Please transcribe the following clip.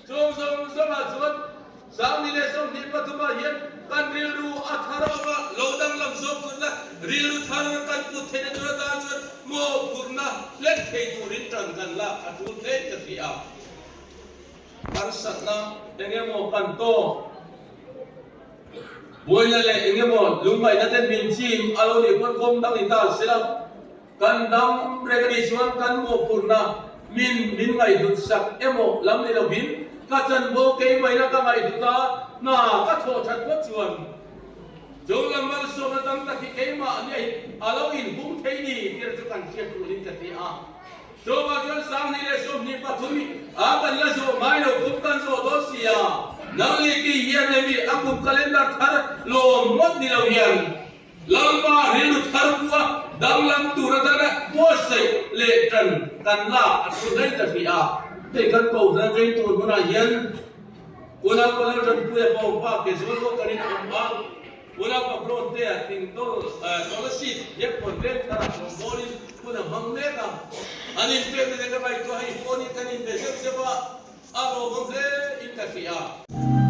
Chung zawng zawngah chuan Sangni leh 23 ah hian kan rilru a thar awm a, lo danglam zawk turna rilru thar kan put theihna tur atan chuan mawhphurhna hlen thei turin tan kan lak a tul hle ka ti a. Harsatna eng emaw kan tawk, buaina leh eng emaw lungngaihna ten min chim a lo nih pawn kawng dang in ta se la, Kan dam reng a nih chuan kan mawhphurhna min min ngaihhlut sak emaw lam ni lovin ka chanvo keimahina ka ngaihhlut a, hna ka thawh that phawt chuan chunglam malsawmna tam tak hi keimah nia hi a lo inhung thei ni tir chu kan hriat tulin ka ti a. Chuvang chuan 2023 hi a kan la zawh ngai lo kum kan zawh dawn si a, nang leh kei hian hemi a kum calendar thar lawm ngawt ni lo hian Lalpa rilru thar pua danglam tur atana buatsaih leh tan kan lak a thu daih ta hrih a. Hei kan kohhran veng tur hmunah hian unau Palar Tanpuia Pawngpa ke zual pawh kan inawm a, unau Paprawn tea thingdawl Tawlasit Biakpawn veng tharah rawngbawlin hun a hmang mek a. An inpekna te ka ngaihtuah hei phone in kan inbe zeuh zeuh a, a lawmawm hle in ka hrih a.